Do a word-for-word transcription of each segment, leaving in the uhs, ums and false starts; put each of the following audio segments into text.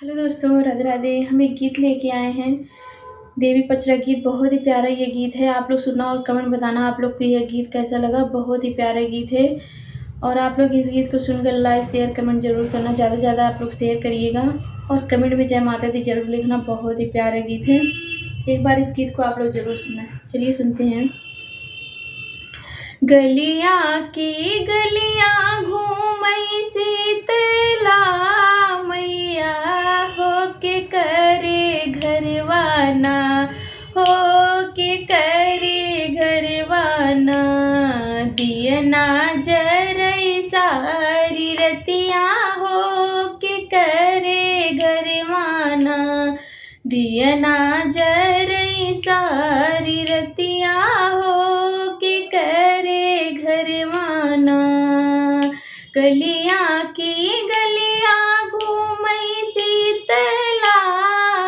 हेलो दोस्तों, राधे राधे। हम एक गीत लेके आए हैं, देवी पचरा गीत। बहुत ही प्यारा ये गीत है। आप लोग सुनना और कमेंट बताना आप लोग को यह गीत कैसा लगा। बहुत ही प्यारा गीत है। और आप लोग इस गीत को सुनकर लाइक, शेयर, कमेंट जरूर करना। ज़्यादा से ज़्यादा आप लोग शेयर करिएगा और कमेंट में जय माता दी जरूर लिखना। बहुत ही प्यारा गीत है। एक बार इस गीत को आप लोग जरूर सुनना। चलिए सुनते हैं। गलिया की गलिया घूमई शीतला मैया, होके करे घरवाना, होके करे घरवाना। दियना जरई सारी रतिया, होके करे घरवाना। दियना जरई सारी रतिया, होके करे घरवाना। गलिया की गलिया घूमई शीतला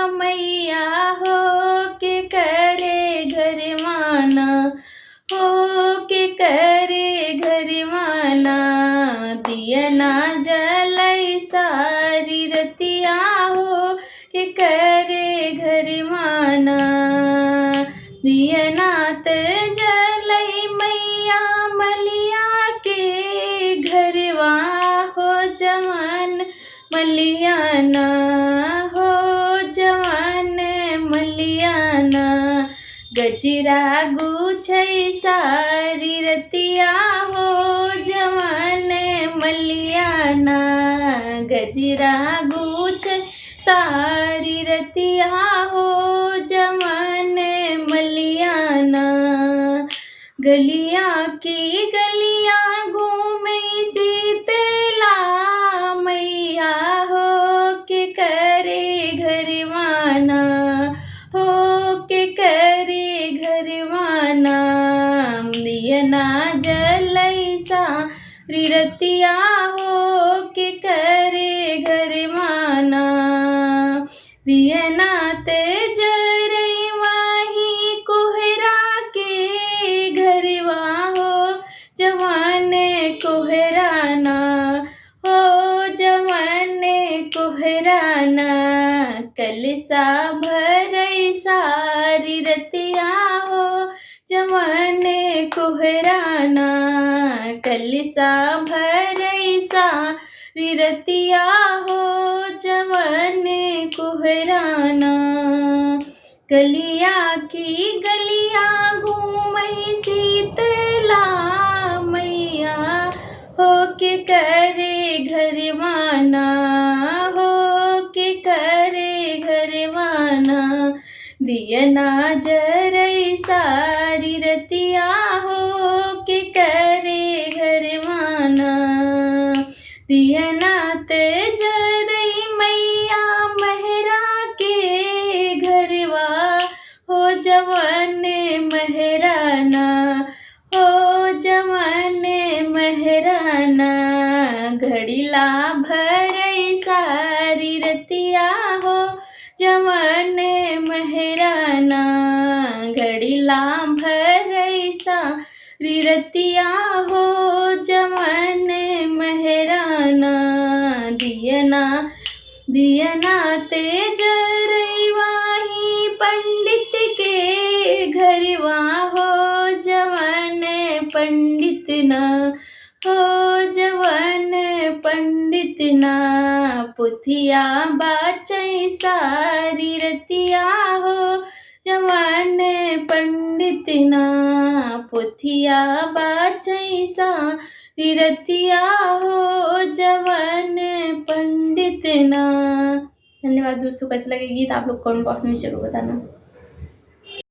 मैया, होके करे घरवाना, होके करे घरवाना। दियना जलई सारी रतिया, होके करे घरवाना। दियना त जलई मैया मलिया के घरवा, हो जवन मलियाना, हो जवन मलियाना। गजरा गुछई सारी रतिया, हो जवन मलियाना। गजरा गुछई सारी रतिया, हो जवन मलियाना। गलिया की गलिया घूमई शीतला मैया, होके करे घरवाना, होके करे घरवाना। दियना जलई सारी रतिया, होके करे घरवाना। दियना त जरई वाही कोहरा के घरवा, हो जवन कोहराना, हो जवन कोहराना। कलसा भरई सारी रतिया, हो जवन कोहराना। कलसा भरई सारी रतिया, हो जवन कोहराना। गलिया की गलिया घूमई शीतला मैया, होके करे घरवाना, होके करे घरवाना। दियना जरई सारी रतिया, होके करे घरवाना। दियना त जरई मैया महरा के घरवा, हो जवन महराना, हो जवन महराना। घड़ीला भरई सारी रतिया, हो जवन महराना। घड़ीला भरई सारी रतिया, हो जवन महराना। दियना, दियना त जरई वाही पंडित के घरवा, हो जवन पंडित ना, हो जवन पंडित ना। पुथिया बाचई सारी रतिया, हो जवन पंडित ना। पुथिया बाचई सारी रतिया, हो जवन पंडित ना। धन्यवाद दोस्तों, कैसा लगे गीत आप लोग कमेंट बॉक्स में जरूर बताना।